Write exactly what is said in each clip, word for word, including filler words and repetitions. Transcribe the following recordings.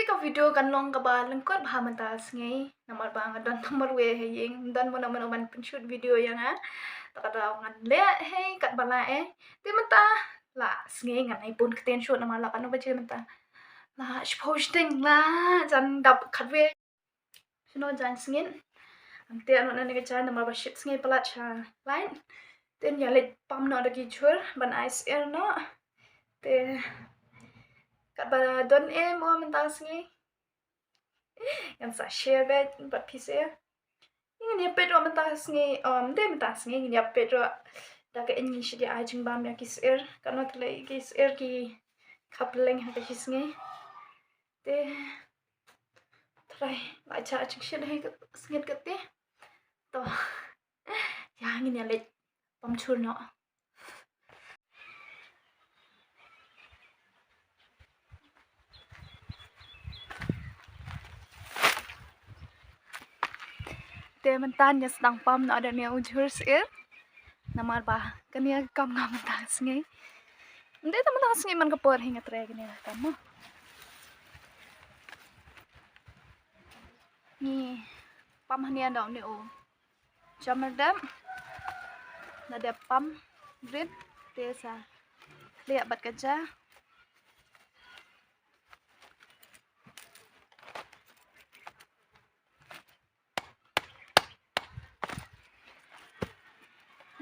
Ka video kan long kaba lyngkot bha mynta sngi namar ba nga don tang marwei ha ïing, don mano mano ban pynshoot video ïa nga. Te ka daw ngan leh hi katba lah eh. Te mynta la sngi ngan ai bun ktien shoot namar la katno baje mynta? La shiphew shiteng, la jan dap khatwei. Shano jan sngewbha. Ante ano nane ka jan namar ba shit sngi palat sha light. Te ïa leit pam noh da ki jhur ban ai syiar noh. Te katba don eh mo mynta sngi. Ngan sa share bad bad phi syiar. Ngin ïa peit ruh mynta sngi, um, de mynta sngi ngin ïa peit ruh da ka in ngi shit ïa ai jingbam ïa ki syiar. Katno tylli ki syiar ki khap leng ha ka shi sngi. Te trai la cha chik shit hi ka sngi kate. To ïa ngin ïa leit pam jhur noh. Te mynta ngi sdang pam noh da ne u jhur syiar. Namar ba kane ka kam nga mynta sngi. Nde ta mynta sngi man ka por hi nga trei kane ka kam mo. Ngi pam hane da ne u Jammer dep. Na dep pam grit te sa liak bad ka ja.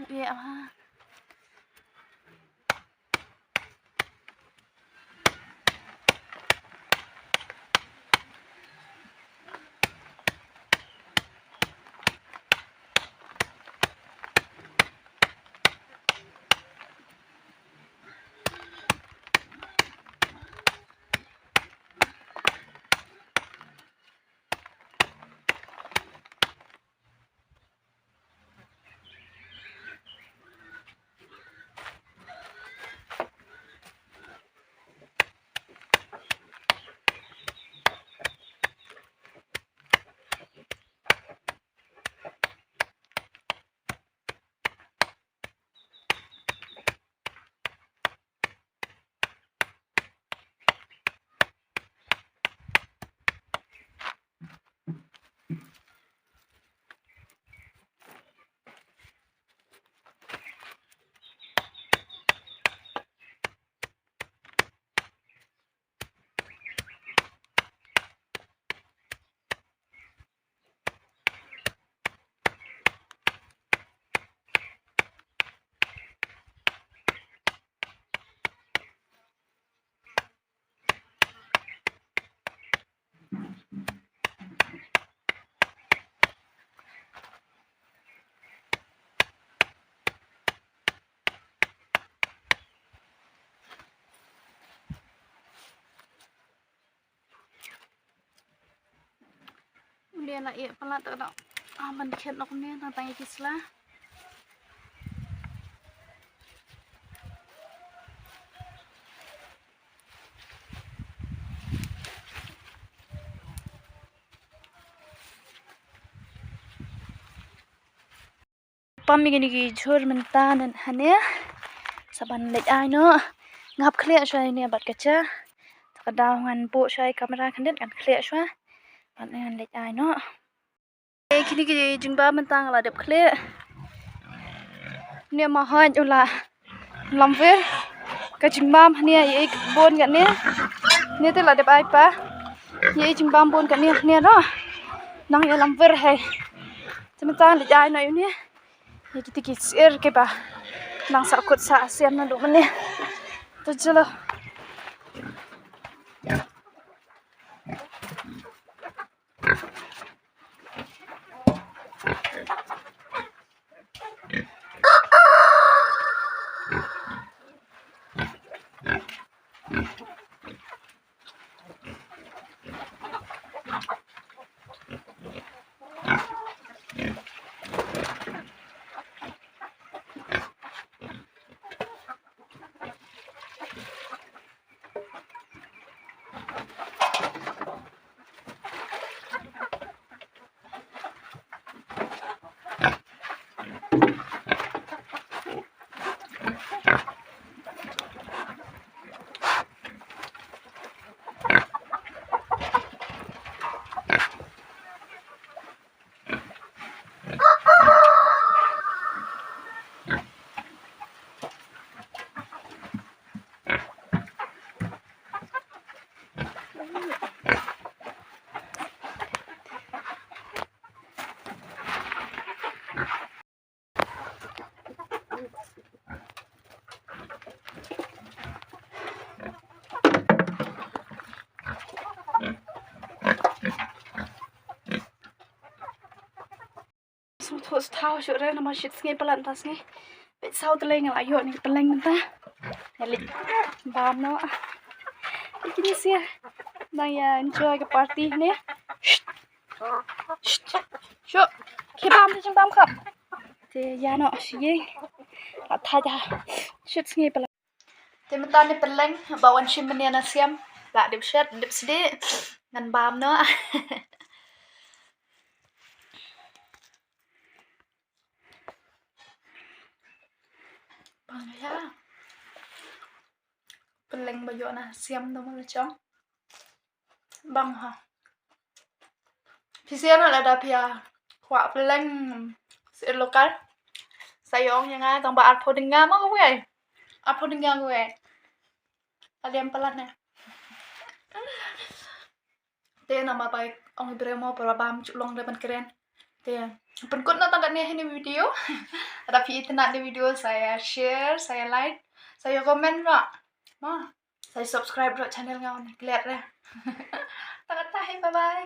Iya, ah. Ule la ïa palat ta da. Ah, ban khet nok ne na tang ïa ki sla. Pam ïa kine ki jhur mynta nan hane. Sa ban leit ai noh. Nga hap khleh shuwa ïa ne bad ka ja. Te ka daw ngan buh shuwa ïa ka kamera khyndiat ngan khleh shuwa. Bad ngan leit ai noh. Kine ki jingbam mynta nga la dep khleh. Ne ma hoi u la lamwir. Ka jingbam hane ïa i bun kane. Ne te la dep ai pa. Ïa i jingbam bun kane hane ro. Nang ïa lamwir hai. Te mynta leit ai noh ïa une. Ïa kiti ki syiar kiba nang sah kut sah sian naduh mynne. To jalo. Sngewthuh sngewthuh shuh re namar shit sngi palat mynta sngi. Peit saw tylli nga la ïoh ne ka pylleng mynta. Nga leit bam noh. Peit kine sha. Nang ïa enjoy ka party ne. Shuh. Shuh. Shuh. Khie bam te jingbam khap. Te ïa noh sha ïing. La thait ha. Shit sngi palat. Te mynta ne pylleng ba wan shim mynne na siam. La dep shet, dep sdieh. Ngan bam noh. Bang ïa. Pylleng ba ïoh na siam da ma la chong. Bang ha. Phi sngewthuh lada phi ïa kwah pylleng sha lokal. Sa ïong ïa nga tang ba arphew dynga ma kawei. Arphew dynga kawei. Ka liam palat ne. Te namar ba ong i briew mo para bam ju long da ban kren. Te pynkut noh tang katne hi ne video. Lada phi itynnad ne video sa ïa share, sa ïa like, sa ïa comment noh. Mo. Sa subscribe ruh channel nga wan klet re. Tang kata hi, bye bye.